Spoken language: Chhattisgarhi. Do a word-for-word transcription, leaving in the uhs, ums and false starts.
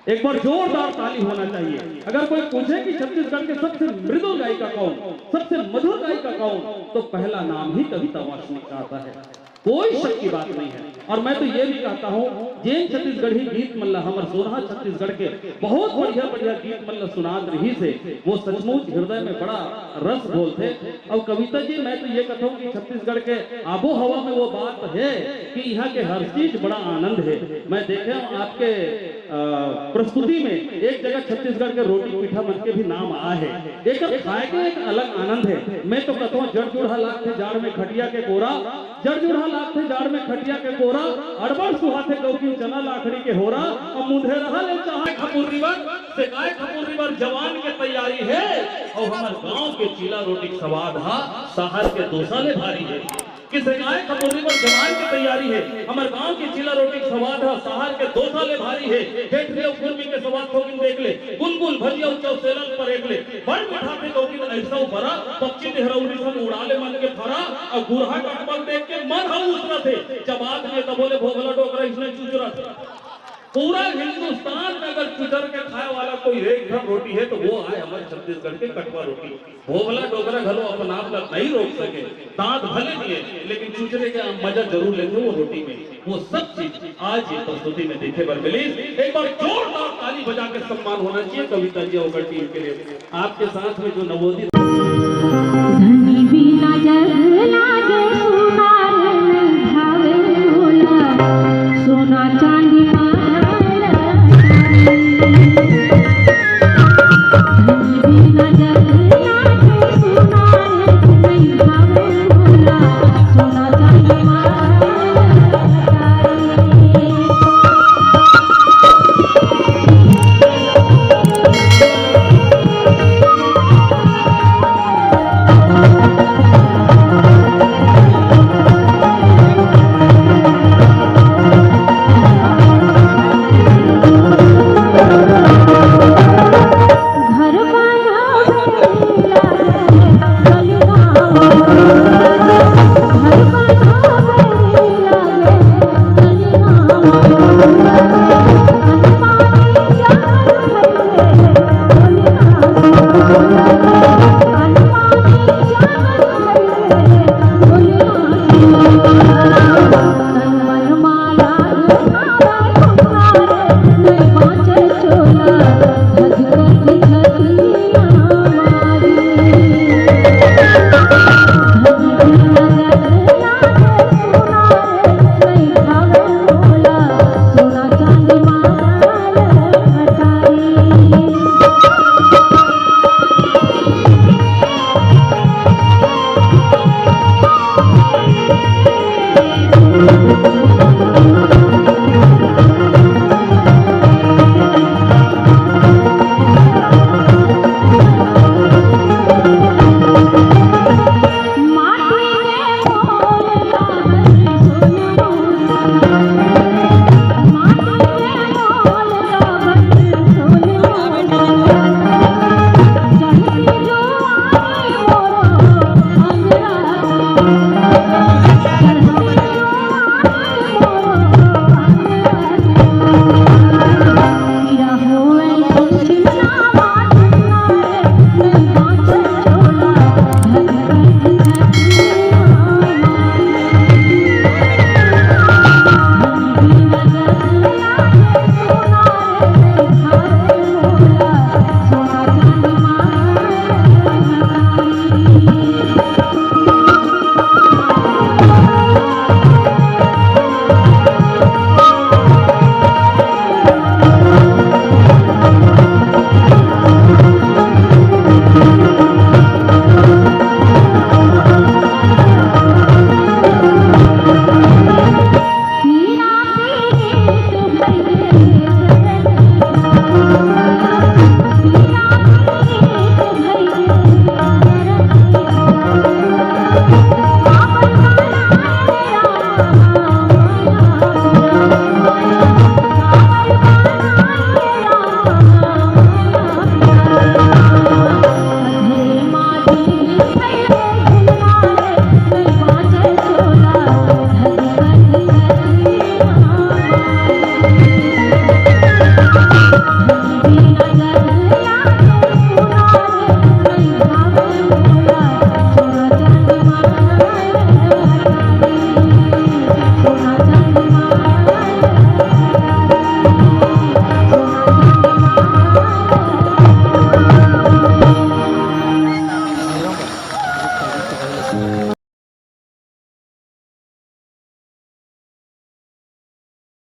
एक बार जोरदार ताली होना चाहिए। अगर कोई पूछे कि छत्तीसगढ़ के सबसे मृदुल गायिका कौन, सबसे मधुर गायिका कौन, तो पहला नाम ही कविता वासनिक का आता है। कोई शक की बात नहीं है। और मैं तो ये भी कहता हूँ, जेन छत्तीसगढ़ी गीत मन ला, हमर सोनहा छत्तीसगढ़ के बहुत बढ़िया बढ़िया गीत मन ला सुनात रहिस हे, वो सचमुच हृदय में बड़ा रस घोलथे। और कविता जी, मैं तो ये कहता हूँ कि छत्तीसगढ़ के आबो हवा में वो बात है कि यहाँ के हर चीज बड़ा आनंद है। मैं देखे हूँ आपके, अ, प्रस्तुति में एक जगह छत्तीसगढ़ के रोटी पीठा मन के भी नाम आए है। एकर खाए के एक अलग आनंद है। मैं तो कहता हूँ, जड़ जुड़हा लागथे जाड़ में खटिया के कोरा, जड़ जुड़हा लागथे जाड़ में खटिया के कोरा, अड़बड़ सुहाथे गौकिन चना लाखड़ी के होरा, अब मुंधेरहा ले चाहे खपुर्री बर, सेकाए खपुर्री बर जवान के तैयारी है, और हमर गांव के चीला रोटी के सवाद हा सहर के डोसा ले भारी है। कि सेकाए खपुर्री बर जवान के तैयारी है, हमर गांव के चीला रोटी के सवाद हा सहर के डोसा ले भारी है। जेठरी अउ कुर्मी के सवाद थोकिन देख ले, गुनगुन भजिया अउ चौसेलन परेख ले, बड़ मिठाथे गौकिन अइसौ बरा, पक्षी देहरौरी संग उड़ा ले मन के फरा, अउ गुरहा कटपल देख के मन ह उसरथे, जब आत में तभो ले भोभला डोकरा अइसने चुचरथे। पूरा हिंदुस्तान में अगर चुचर के खाए वाला कोई एक ठन रोटी है तो वो आय हमर छत्तीसगढ़ के कटवा रोटी। भोभला डोकरा घलो अपन आप ला नहीं रोक सके, दांत भले नहीं है, लेकिन चुचरे के मजा जरूर लेथे वो रोटी में। वो सब चीज आज ये प्रस्तुति में देखे बर मिलिस। एक बार जोरदार ताली बजा के सम्मान होना चाहिए कविता जी और टीम के लिए। आपके साथ में जो नवोदित धनी बिना जगला